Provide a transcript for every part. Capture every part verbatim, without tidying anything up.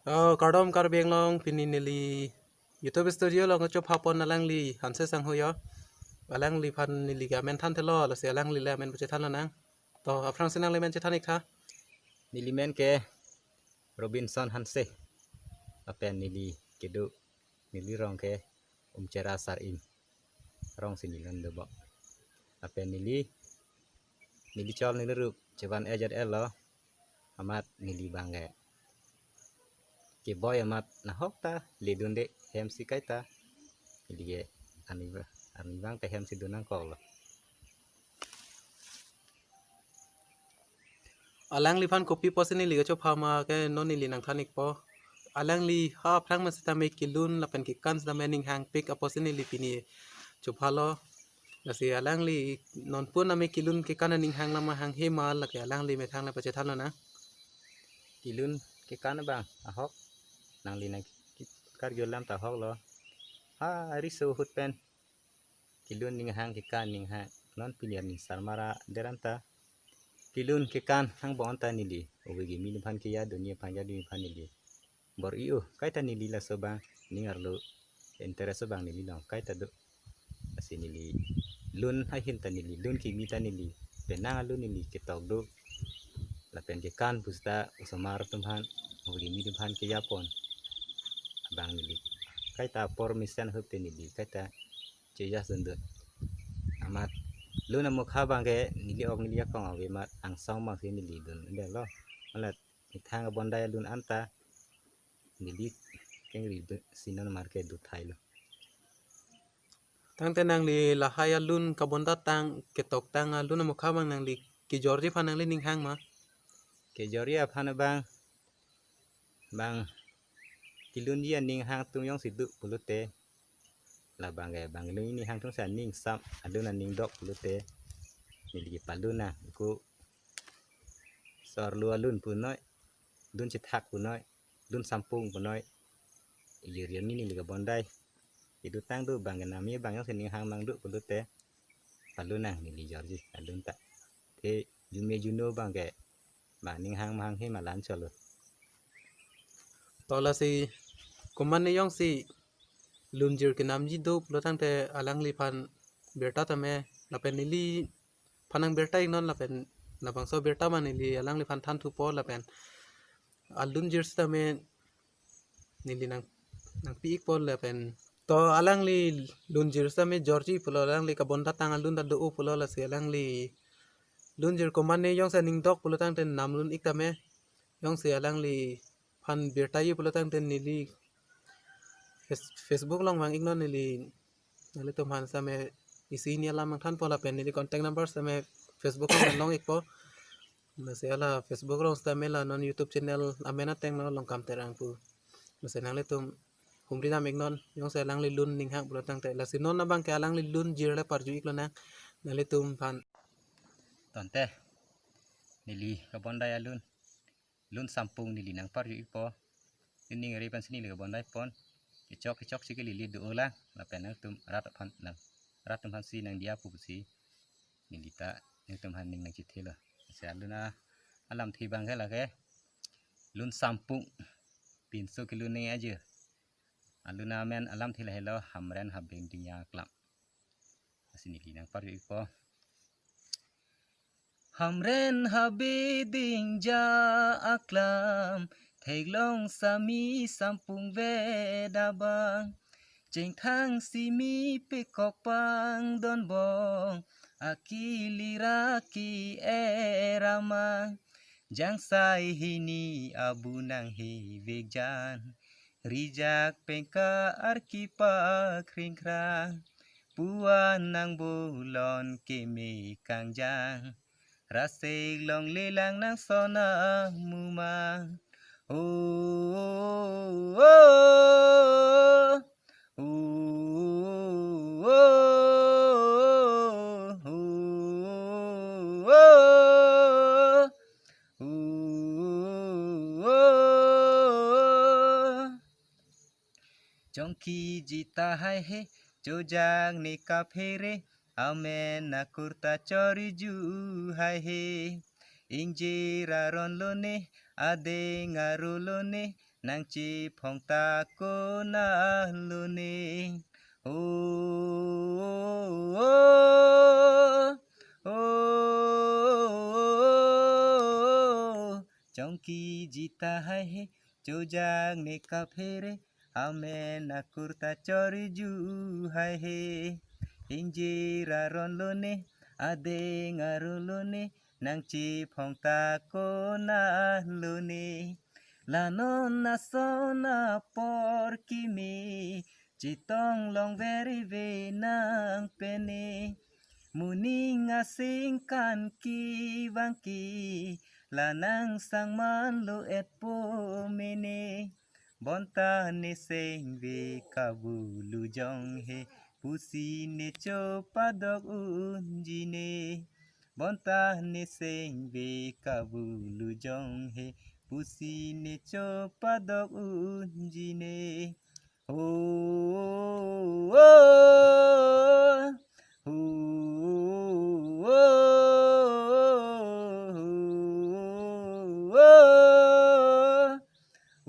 Oh, kardom Karbi Anglong, pini neli YouTube studio along kachopha pon alangli Hanse Sangho jo. Alangliphan neli ke amen thanthelo, lasi alangli le amen pachethan lonang. To, aphrangsi nangli men chethan ik tha. Neli men ke Robinson Hanse. Lapen neli kedo, neli rong ke Umchera Sarim. Rong si neli lon dobo. Lapen neli, neli chol neli rup chevan A Z L lo. Amat neli bang ke keboi amat nahok ta ledunde, hem si kaita. Neli ke arni ba-, arni bang ta hem si dun nangkoklo. Alangliphan kopi apotsi neli kachopha ma ke non neli nangthan ikpo. Alangli ha aphrang ma sitame kelun lapen kekan sitame ninghangpik apotsi neli pini chophalo. Lasi alangli nonpu name kelun kekan aning hang lama hanghe ma, lake alangli methang le pachethan lonang. Kelun kekan abang ahok, nangli nangkarju alam ta ahoklo. Ha, riso ahut pen kelun ninghang kekan ninghang. Non pini arni sarmara deranta kelun kekan hang bong anta neli ove kimi aphan keya duni aphan ya duni aphan neli bor-i-o, kaita neli laso abang ning arlo interest abang neli along kaita do. Lasi neli lun ahin ta neli, lun kimi ta neli, penang alun neli ketok do. Lapen kekan pusita osomar atum aphan, ove kimi atum aphan keya pon abang neli kaita apor mesen ahut te neli kaita chejas dundun. Amat lun amokha abang ke neli ok neli akong ave amat angsong abang si neli dun delo. Amat methang abondai alun anta neli kengri do, si non market do thailo. Tangte nangli lahai alun kabonda tang, ketok tang alun amokha abang nangli kejorji aphan nangli ninghang ma? Kejorji aphan abang, bang kelunji aning hang atum jongsi do pulote, labang ke bang kelunji aning hang atum si aning sam, alun aning dok pulote, neli kepalun nang, ko so-arlo alun punoi, lun chethak punoi, lun sampung punoi. Ijir jani neli kabondai. Idu tang do bang kenami bang jongsi ninghang mang do pulote, palun nang neli jorji alun ta. Te jume juno abang ke bang ninghang mahang he malan cholo. To lasi komatne jongsi lunjir kenamji do pulo tangte alangliphan birta tame, lapen neliphan nang birta iknon, lapen labangso birta ma neli alangliphan thanthupo, lapen alunjir sitame neli nang, nangpi ikpo lapen. To alangli lunjir sitame jorji pulo, alangli kabonda tang alun ta do-o pulo, lasi alangli lunjir komatne jongsi aning dok pulo tangte namlun ik tame, jongsi alangliphan birta-i pulo tangte neli Face-, Facebook along vang iknon, neli nanglitum aphan sitame isi hini alam nangthanpo lapen neli contact number sitame Facebook along long ikpo. Lasi hala Facebook along sitame la non YouTube channel amen ateng lo Longkam Terang pu. Lasi nanglitum humri dam iknon, jongsi alangli lun ninghang pulo tangte. Lasi non abang ke alangli lunjir le parju ik lonang nanglitum aphan. Tangte neli kabondai alun, lun sampung neli nangparju ikpo. Ining ri pensi neli kabondai pon. Kechok kechok si ke lili do-o lang, lapen nangtum rat aphan nang, rat atum aphan si nangdiya pusi neli ta nangtum aphan ning nangchethelo. Lasi alun alamthe abang ke lake lun sampung, pinso kelun nangji. Alun amen alamthe lahelo Hamren Habing Dingja Aklam. Lasi neli nangparju ikpo. Hamren Habing Dingja Aklam, theklong sami sampung vet abang, chingthang simi pekok pangdon bong, akili ra ke-er amang, jangsai hini abu nanghe vekjan, rijak pengka arki pak ringkrang, puan nangbolon keme kangjang, rasek longle lang nang sona mumang. O, o, o, o, o, o, o, o, o, o. Chongkiji ta haihe, chojak ne kaphere, amen akur ta choriju haihe. Ingjir aron lone, adeng aro lone, nangchephong ta konat lone. O, o, o, chongki jita hai he, chojak ne kaphere, amen akur ta chorju hai he. Ingjir aron lone, adeng aro lone, nangchephong ta konat lone. La non ason apor kimi, chetong longver ve nang pene. Moning asing kan kevang ke, la nang sang manlo etpo mene. Bonta ne sengve kabulu jong he, pusi ne chopadok unji ne. Bonta ne sengve kabulu jong he, pusi ne chopadok unji ne. O, o, o, o, o, o, o.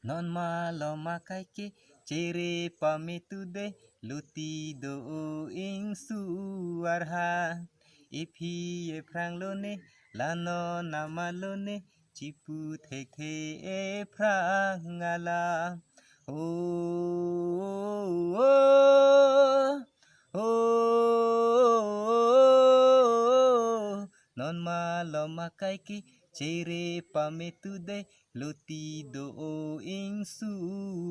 Non malom akai ke chere pame tude, luti do o ingsu arha. Iphi ephrang lone, la non ama lone, chipu thekthe ephrang alam. O, o, o, o, non malom akai ke chere pame tude, luti do o ingsu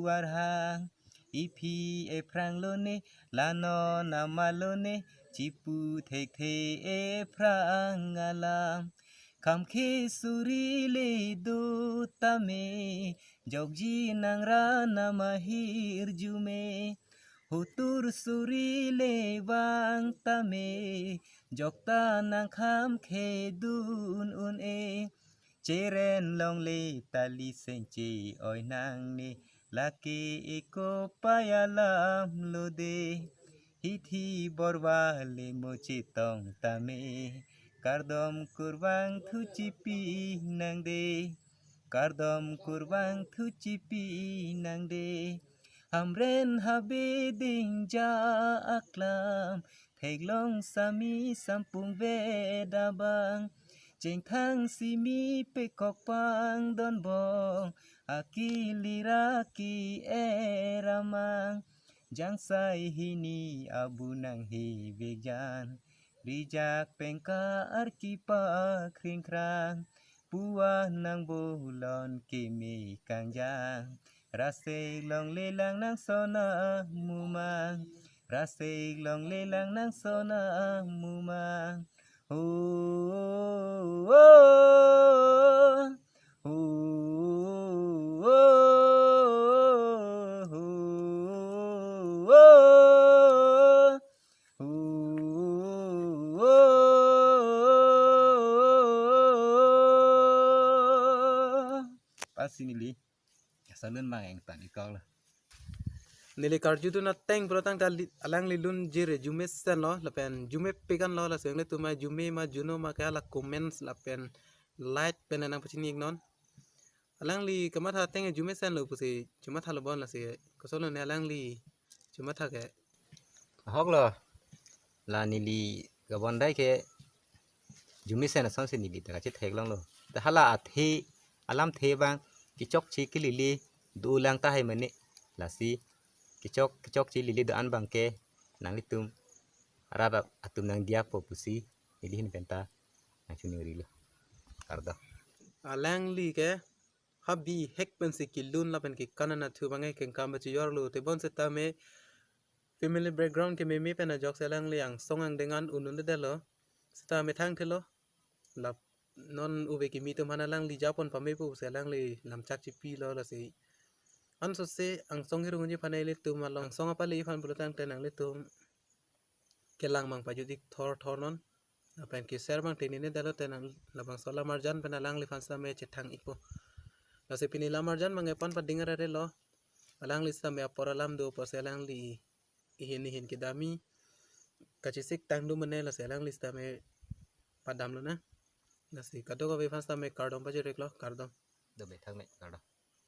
arha. Iphi ephrang lone, la non ama lone, chipu thekthe ephrang alam. Kham khe suri le do tame, jokji nang ra nama hirjume. Hutur suri le vang tame, jokta nang kham khe dun un-e. Cheren longle tali sengche oi nangne, lake eko payalam lode. Hithi borwa le mo chetong tame, kardom kurvangthu chipi nangde. Kardom kurvangthu chipi nangde. Hamren habe dingja aklam, theklong sami sampung veda bang. Chengthang simi pekok pangdon bong, akili ra ki-er amang. Jangsai hini abu nang hevek jan, rijak pengka arki pakring krang. Puan nang bolon keme kangjang, rasek longle lang nang sona mumang. Rasek longle lang nang sona mumang. O, o, o, o, o, o, o, o, o. Pasi neli salun mang engtan ikau lo. Neli karjudun ateng pulo tangte li-, alangli lun jire jumesen lo, lapen jume pekan lo, lasi nanglitum ma jume ma juno ma ke hala comments lapen like pen nang pachini iknon. Alangli kamatha ateng jumesen lo pusi chumatha lo bon, lasi koson lo ne alangli chumatha ke. Ahok lo, la neli kabondai ke jumesen asonsi neli ta kachethek longlo. Ta hala athe, alamthe abang kechokche kelele do lang tahai mane, lasi kechok, kechokche lele do-an abang ke nanglitum arat atum nang diya po pusi neli ahin penta nang chuningri lo. Kardom. Alangli ke ha bihek pensi kelun lapen kekan anatthu abang ke kengkam pachijor lo, tebon setame family background kememe pen ajoksi alangli angsong angdeng an un-un-edetlo. Seta methang thelo. Lap non ove kimi atum aphan alangli japon pamepo pusi alangli lamchak chipi lo, lasi ansose angsong hirung unji aphan ilitum along angsong apale aphan pulo tangte nanglitum kelang mang pajut ik thor thor non. Lapen ke-share mang tenine dalo te nang labangso alam arjan pen alangliphan same chethang ikpo. Lasi pini lam arjan mang epan pading arere lo. Alangli same apor alam do apotsi alangli ihin ihin kedam-i kachesik tang do mane, lasi alangli same padam lo na. Lasi kadokave aphan sitame kardom pajirlo, kardom. Dome thakme, kardom.